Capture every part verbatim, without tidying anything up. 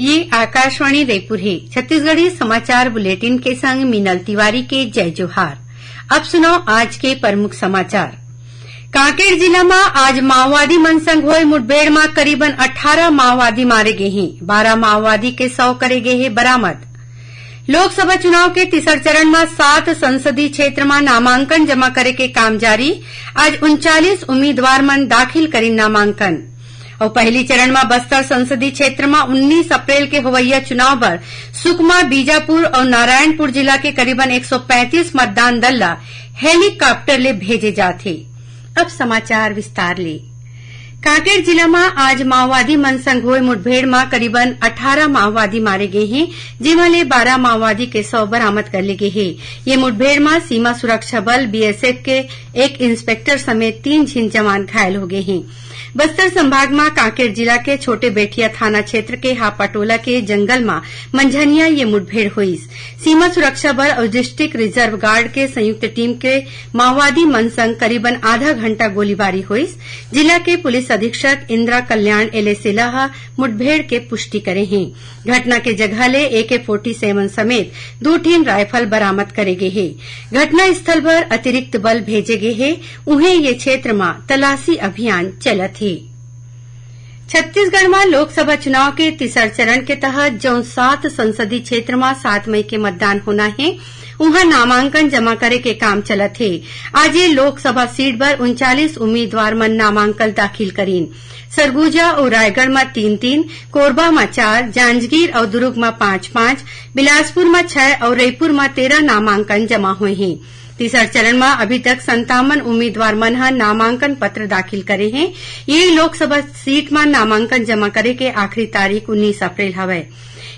ये आकाशवाणी रायपुर हे। छत्तीसगढ़ी समाचार बुलेटिन के संग मीनल तिवारी के जय जोहार। अब सुनव आज के प्रमुख समाचार। कांकेर जिला म आज माओवादी मन संग होए मुठभेड़ म करीबन अट्ठारह माओवादी मारे गे हें, बारह माओवादी के शव करे गे हे बरामद। लोकसभा चुनाव के तीसर चरण म सात संसदीय क्षेत्र म नामांकन जमा करे के काम जारी। आज उनचालीस उम्मीदवार मन दाखिल करिन नामांकन। अउ पहली चरण म बस्तर संसदीय क्षेत्र म उन्नीस अप्रैल के होवइया चुनाव बर सुकमा, बीजापुर अउ नारायणपुर जिला के करीबन एक सौ पैंतीस मतदान दल ल हेलीकॉप्टर ले भेजे जात हे। अब समाचार विस्तार ले। कांकेर जिला म आज माओवादी मन संग होए मुठभेड़ म करीबन अट्ठारह माओवादी मारे गे हें, जेमा ले बारह माओवादी के शव बरामद कर ले गे हे। ये मुठभेड़ म सीमा सुरक्षा बल, बीएसएफ, के एक इंस्पेक्टर समेत तीन झिन जवान घायल हो गे हें। बस्तर संभाग म कांकेर जिला के छोटे बेठिया थाना क्षेत्र के हापाटोला के जंगल म मंझनिया ये मुठभेड़ होइस। सीमा सुरक्षा बल अउ डिस्ट्रिक्ट रिजर्व गार्ड के संयुक्त टीम के माओवादी मन संग करीबन आधा घंटा गोलीबारी होइस। जिला के पुलिस अधीक्षक इंदिरा कल्याण एलेसेला ह मुठभेड़ के पुष्टि करे हें। घटना के जगह ले एके फोर्टी सेवन समेत दू ठिन राइफल बरामद करे गे हे। घटना स्थल बर अतिरिक्त बल भेजे गे हे, उहें ये क्षेत्र म तलाशी अभियान चलत हे। छत्तीसगढ़ म लोकसभा चुनाव के तीसर चरण के तहत जउन सात संसदीय क्षेत्र म सात मई के मतदान होना हे, उहां नामांकन जमा करे के काम चलत हे। आज ये लोकसभा सीट बर उनचालीस उम्मीदवार मन नामांकन दाखिल करीन। सरगुजा अउ रायगढ़ म तीन तीन, कोरबा म चार, जांजगीर अउ दुरूग म पांच पांच, बिलासपुर म छह अउ रईपुर म तेरह नामांकन जमा होए हें। तीसर चरण म अभी तक संतावन उम्मीदवार मन ह नामांकन पत्र दाखिल करे हें। ये लोकसभा सीट म नामांकन जमा करे के आखिरी तारीख उन्नीस अप्रैल हवय।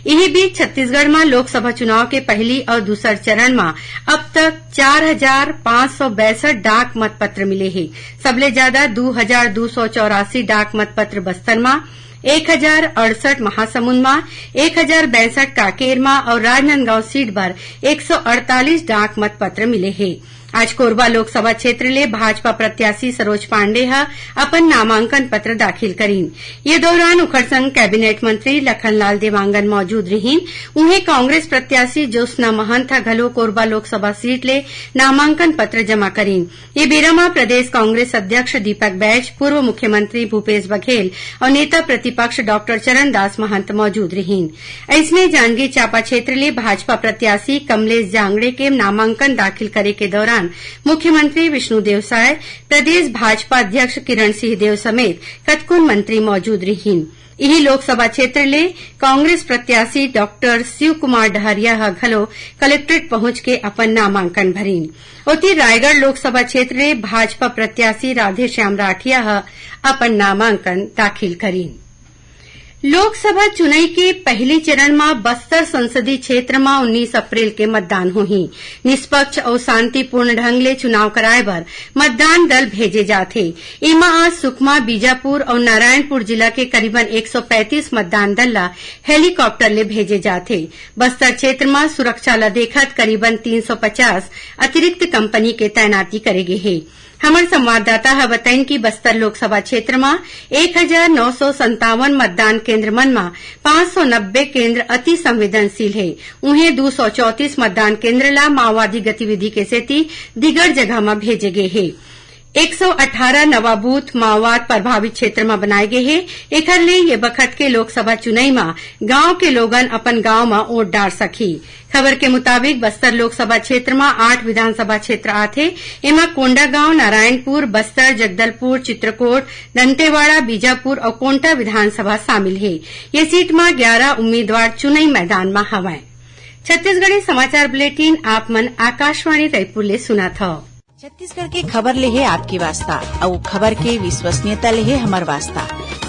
इही बीच छत्तीसगढ़ म लोकसभा चुनाव के पहली अउ दूसर चरण म अब तक चार हजार पांच सौ बैसठ डाक मतपत्र मिले हे। सबले ज्यादा दू हजार दू सौ चौरासी डाक मतपत्र बस्तर म, एक हजार अड़सठ महासमुंद म, एक हजार बैसठ कांकेर म अउ राजनांदगांव सीट बर एक सौ अड़तालीस डाक मतपत्र मिले हे। आज कोरबा लोकसभा क्षेत्र ले भाजपा प्रत्याशी सरोज पांडे ह अपन नामांकन पत्र दाखिल करीन। ये दौरान उखर संग कैबिनेट मंत्री लखनलाल देवांगन मौजूद रिहीन। उहें, कांग्रेस प्रत्याशी ज्योत्सना महंत ह घलो कोरबा लोकसभा सीट ले नामांकन पत्र जमा करीन। ये बेरा म प्रदेश कांग्रेस अध्यक्ष दीपक बैज, पूर्व मुख्यमंत्री भूपेश बघेल अउ नेता प्रतिपक्ष डॉक्टर चरणदास महंत मौजूद रिहीन। अइसने, जांजगीर चांपा क्षेत्र ले भाजपा प्रत्याशी कमलेश जांगड़े के नामांकन दाखिल करे के दौरान मुख्यमंत्री विष्णुदेव साय, प्रदेश भाजपा अध्यक्ष किरण सिंहदेव समेत कतकोन मंत्री मौजूद रिहीन। इही लोकसभा क्षेत्र ले कांग्रेस प्रत्याशी डॉक्टर शिव कुमार डहरिया ह घलो कलेक्ट्रेट पहुंच के अपन नामांकन भरीन। ओती, रायगढ़ लोकसभा क्षेत्र ले भाजपा प्रत्याशी राधेश्याम राठिया ह अपन नामांकन दाखिल करीन। लोकसभा चुनई के पहली चरण म बस्तर संसदीय क्षेत्र म उन्नीस अप्रैल के मतदान होही। निष्पक्ष अउ शांतिपूर्ण ढंग ले चुनाव कराए बर मतदान दल भेजे जात हे। एमा आज सुकमा, बीजापुर अउ नारायणपुर जिला के करीबन एक सौ पैंतीस मतदान दल ल हेलीकॉप्टर ले भेजे जात हे। बस्तर क्षेत्र म सुरक्षा ल देखत करीबन तीन सौ पचास अतिरिक्त कंपनी के तैनाती करे गे हे। हमर संवाददाता ह बताइन कि बस्तर लोकसभा क्षेत्र म एक हजार नौ सौ संतावन मतदान केंद्र मन म पांच सौ नब्बे केंद्र अति संवेदनशील हे। उहें, दू सौ चौंतीस मतदान केंद्र ल माओवादी गतिविधि के सेती दीगर जगह म भेजे गे हे। एक सौ अट्ठारह नवा बूथ माओवाद प्रभावित क्षेत्र म बनाए गे हे। एखर ले ये बखत के लोकसभा चुनई म गांव के लोगन अपन गांव म वोट डार सकही। खबर के मुताबिक, बस्तर लोकसभा क्षेत्र म आठ विधानसभा क्षेत्र आथे। एमा कोंडागांव, नारायणपुर, बस्तर, जगदलपुर, चित्रकोट, दंतेवाड़ा, बीजापुर अउ कोंटा विधानसभा शामिल हे। ये सीट म ग्यारह उम्मीदवार चुनई मैदान म हवंय। छत्तीसगढ़ी समाचार बुलेटिन आप मन आकाशवाणी रायपुर ले सुनत हव। छत्तीसगढ़ के खबर ले हे आपके वास्ता, अउ खबर के विश्वसनीयता ले हे हमर वास्ता।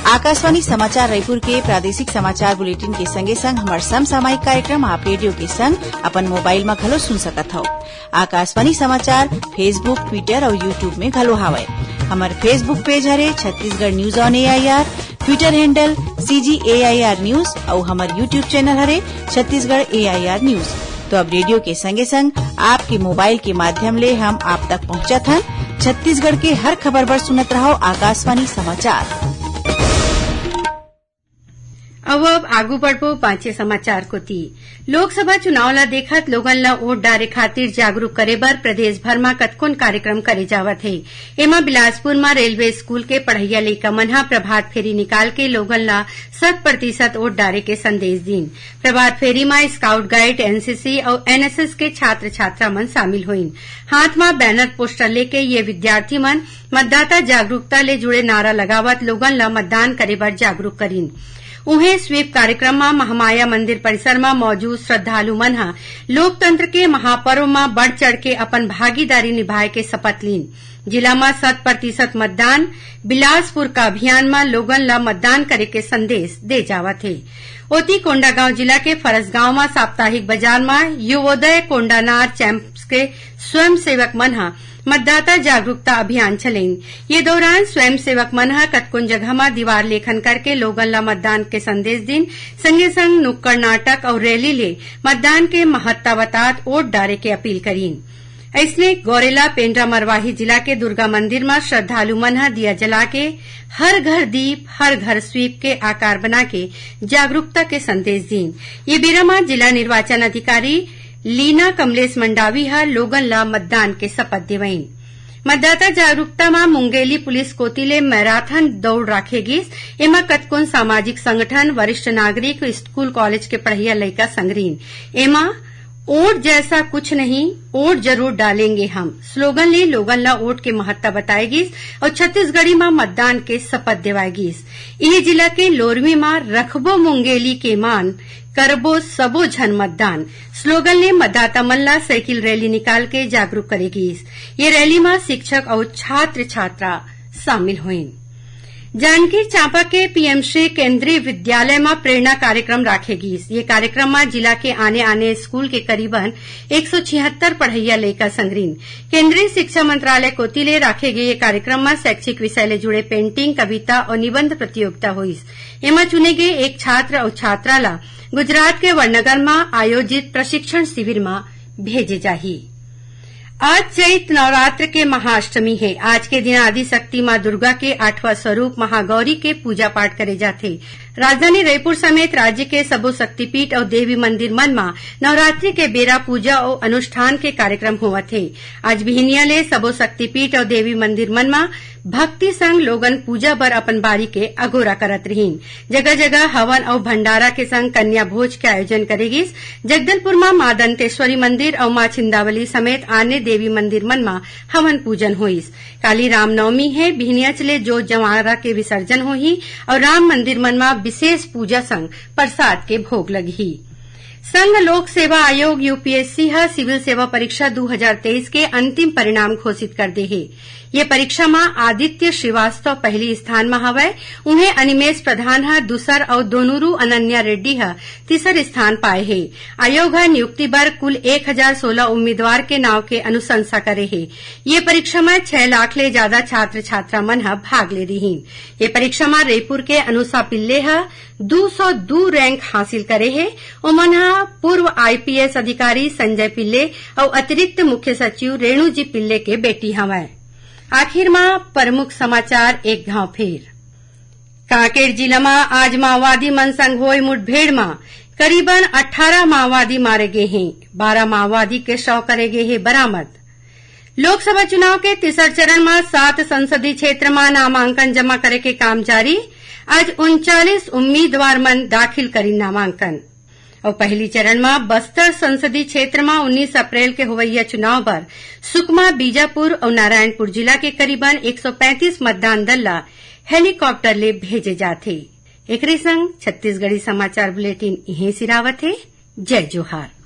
आकाशवाणी समाचार रायपुर के प्रादेशिक समाचार बुलेटिन के संगे संग हमर समसामयिक कार्यक्रम आप रेडियो के संग अपन मोबाइल म घलो सुन सकत हव। आकाशवाणी समाचार Facebook, Twitter अउ YouTube में घलो हावय। हमर Facebook पेज हरे Chhattisgarh news on AIR, Twitter handle CG AIR news अउ हमर YouTube चैनल हरे छत्तीसगढ़ एआईआर न्यूज। तो अब रेडियो के संगे संग आपके मोबाइल के माध्यम ले हम आप तक पहुंचत हन। छत्तीसगढ़ के हर खबर बर सुनत रहव आकाशवाणी समाचार। अउ अब आगू बढ़बो बांचे समाचार कोति। लोकसभा चुनाव ला देखत लोगन ला वोट डारे खातिर जागरूक करे बर प्रदेश भर म कतकोन कार्यक्रम करे जावत हे। एमा बिलासपुर म रेलवे स्कूल के पढ़इया लइका मन ह प्रभात फेरी निकाल के लोगन ला शत प्रतिशत वोट डारे के संदेश दीन। प्रभात फेरी म स्काउट गाइड, एनसीसी अउ एनएसएस के छात्र छात्रा मन शामिल होइन। हाथ म बैनर पोस्टर लेके ये विद्यार्थी मन मतदाता जागरूकता ले जुड़े नारा लगावत लोगन ल मतदान करे बर जागरूक करिन। उहें, स्वीप कार्यक्रम म महामाया मंदिर परिसर म मौजूद श्रद्धालु मन ह लोकतंत्र के महापर्व म बढ़ चढ़ के अपन भागीदारी निभाए के शपथ लीन। जिला म शत प्रतिशत मतदान, बिलासपुर का अभियान म लोगन ल मतदान करे के संदेश दे जावत हे। ओती, कोंडागांव जिला के फरसगांव म साप्ताहिक बाजार म युवोदय कोंडानार चैंप्स के स्वयंसेवक मन ह मतदाता जागरूकता अभियान चलेन। ये दौरान स्वयंसेवक मन ह कतकोन जगह म दीवार लेखन करके लोगन ल मतदान के संदेश दीन, संगे संग नुक्कड़ नाटक अउ रैली ले मतदान के महत्ता बतात वोट डारे के अपील करीन। अइसने, गौरेला पेंड्रा मरवाही जिला के दुर्गा मंदिर म श्रद्धालु मन ह दिया जला के हर घर दीप, हर घर स्वीप के आकार बना के जागरूकता के संदेश दीन। ये बेरा म जिला निर्वाचन अधिकारी लीना कमलेश मंडावी ह लोगन ल मतदान के शपथ देवइन। मतदाता जागरूकता म मुंगेली पुलिस कोति ले मैराथन दौड़ राखे गिस। एमा कतकोन सामाजिक संगठन, वरिष्ठ नागरिक, स्कूल कॉलेज के पढ़इया लइका संगरीन। एमा "वोट जैसा कुछ नहीं, वोट जरूर डालेंगे हम" स्लोगन ले लोगन ल वोट के महत्ता बताए गिस अउ छत्तीसगढ़ी म मतदान के शपथ देवाए गिस। इही जिला के लोरमी म "रखबो मुंगेली के मान, करबो सबो झन मतदान" स्लोगन ले मतदाता मन ल साइकिल रैली निकाल के जागरूक करे गिस। ये रैली म शिक्षक अउ छात्र छात्रा शामिल होइन। जांजगीर चांपा के पीएम श्री केंद्रीय विद्यालय म प्रेरणा कार्यक्रम राखे गिस। ये कार्यक्रम म जिला के आने-आने स्कूल के करीबन एक सौ छिहत्तर पढ़इया लइका संगरीन। केंद्रीय शिक्षा मंत्रालय कोति ले राखे गे ये कार्यक्रम म शैक्षिक विषय ले जुड़े पेंटिंग, कविता अउ निबंध प्रतियोगिता होइस। एमा चुने गे एक छात्र अउ छात्रा ल गुजरात के वडनगर म आयोजित प्रशिक्षण शिविर म भेजे जाही। आज चैत नवरात्र के महाअष्टमी हे। आज के दिन आदिशक्ति मां दुर्गा के आठवां स्वरूप महागौरी के पूजा पाठ करे जाथे। राजधानी रायपुर समेत राज्य के सबो शक्तिपीठ अउ देवी मंदिर मन म नवरात्रि के बेरा पूजा अउ अनुष्ठान के कार्यक्रम होवत हे। आज बिहनिया ले सबो शक्तिपीठ अउ देवी मंदिर मन म भक्ति संग लोगन पूजा बर अपन बारी के अगोरा करत रिहिन। जगह-जगह हवन अउ भंडारा के संग कन्या भोज के आयोजन करे गिस। जगदलपुर म मां दंतेश्वरी मंदिर अउ मां छिंदावली समेत आने देवी मंदिर मन म हवन पूजन होइस। काली रामनवमी हे, बिहनियाच ले जोत जंवारा के विसर्जन होही अउ राम मंदिर मन म विशेष पूजा संग प्रसाद के भोग लगही। संघ लोक सेवा आयोग, यूपीएससी, ह सिविल सेवा परीक्षा दू हजार तेईस के अंतिम परिणाम घोषित कर दे हे। ये परीक्षा म आदित्य श्रीवास्तव पहली स्थान म हवय, उहें अनिमेश प्रधान ह दूसर अउ दोनूरू अनन्या रेड्डी ह तीसर स्थान पाए हे। आयोग ह नियुक्ति बर कुल एक हजार सोलह उम्मीदवार के नाव के अनुशंसा करे हे। ये परीक्षा म छह लाख ले जादा छात्र छात्रा मन ह भाग ले रिहिन। ये परीक्षा म रईपुर के अनुषा पिल्ले ह दू सौ दू रैंक हासिल करे हे। ओमन ह पूर्व आईपीएस अधिकारी संजय पिल्ले अउ अतिरिक्त मुख्य सचिव रेणु जी पिल्ले के बेटी हवय। आखिर म प्रमुख समाचार एक घांव फेर। कांकेर जिला म आज माओवादी मन संग होए मुठभेड़ म करीबन अट्ठारह माओवादी मारे गे हें, बारह माओवादी के शव करे गे हे बरामद। लोकसभा चुनाव के तीसर चरण म सात संसदीय क्षेत्र म नामांकन जमा करे के काम जारी। आज उनचालीस उम्मीदवार मन दाखिल करिन नामांकन। अउ पहली चरण म बस्तर संसदीय क्षेत्र म उन्नीस अप्रैल के होवइया चुनाव बर सुकमा, बीजापुर अउ नारायणपुर जिला के करीबन एक सौ पैंतीस मतदान दल ल हेलीकॉप्टर ले भेजे जाथे। एकरे संग छत्तीसगढ़ी समाचार बुलेटिन इहें सिरावत हे। जय जोहार।